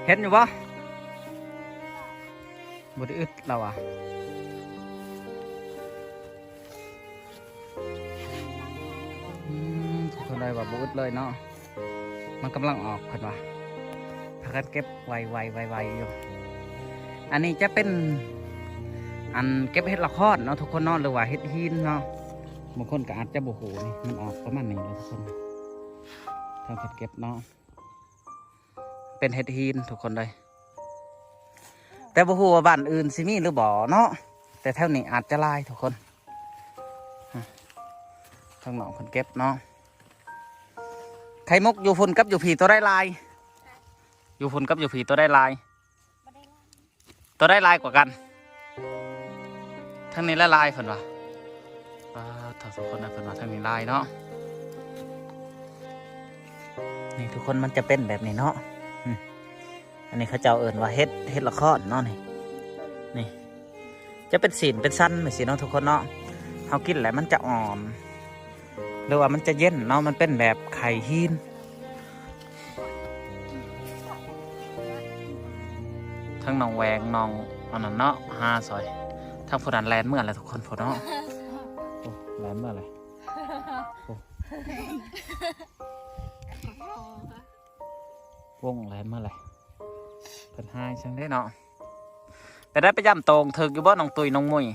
ເຫັນຢູ່ບໍ່? ບໍ່ໄດ້ອຶດລາວວ່າ. ອືມ ທຸກຄົນເອີຍ ວ່າບໍ່ອຶດເລີຍເນາະ ມັນກຳລັງອອກ ເພິ່ນວ່າ ພາກັນເກັບໄວໆ ໄວໆຢູ່. ອັນນີ້ຈະເປັນ ອັນເກັບເຫັດລະຄອນເນາະ ທຸກຄົນເນາະ ຫຼືວ່າເຫັດຫີນເນາະ. ບາງຄົນກໍອາດຈະບໍ່ຮູ້ ນີ້ມັນອອກປະມານນີ້ເລີຍ ທຸກຄົນ ທາງເພິ່ນເກັບເນາະ. ເປັນເຫັດຫີນ ທຸກຄົນເອີຍ ແຕ່ບໍ່ຮູ້ວ່າບ້ານອື່ນຊິມີຫຼືບໍ່ເນາະ ແຕ່ແຖວນີ້ອາດຈະຫຼາຍ ທຸກຄົນ. ທາງນ້ອງເພິ່ນເກັບເນາະ. ໄຂ່ມຸກ ຢູ່ພຸ້ນກັບຢູ່ພີ້ ໂຕໃດຫຼາຍ? ຢູ່ພຸ້ນກັບຢູ່ພີ້ ໂຕໃດຫຼາຍ? ໂຕໃດຫຼາຍກວ່າກັນ? ທາງນີ້ຫຼາຍໆ ເພິ່ນວ່າ. ປາດໂທ້ ທຸກຄົນເອີຍ ເພິ່ນວ່າທາງນີ້ຫຼາຍເນາະ. ນີ້ ທຸກຄົນ ມັນຈະເປັນແບບນີ້ເນາະ. ອືມ ອັນນີ້ເຂົາເຈົ້າເອີ້ນວ່າເຫັດ ເຫັດລະຄອນເນາະ. ນີ້ ນີ້ຈະເປັນຊີ້ນເປັນສັນຈັ່ງຊີ້ເນາະ ທຸກຄົນເນາະ. ເຮົາກິນແລ້ວມັນຈະອ່ອນ ຫຼືວ່າມັນຈະເຢັນເນາະ ມັນເປັນແບບໄຂ່ຫີນ. ທັງນ້ອງແຫວງ ນ້ອງອັນນັ້ນເນາະ ຫາຊ່ອຍ. ທາງຜູ້ນັ້ນແລ່ນເມືອແລ້ວ ທຸກຄົນ ພຸ້ນເນາະ. ໂອ້ ແລ່ນເມືອແລ້ວ. ໂອ້ ວົງແລ່ນມາແລ້ວ ເພິ່ນຫາຍຈັ່ງໃດເນາະ. ໄປໄດ້ໄປຢ້ຳໂຕ່ງ ຖືກຢູ່ບໍ່ ນ້ອງຕຸ້ຍ ນ້ອງມຸ້ຍ?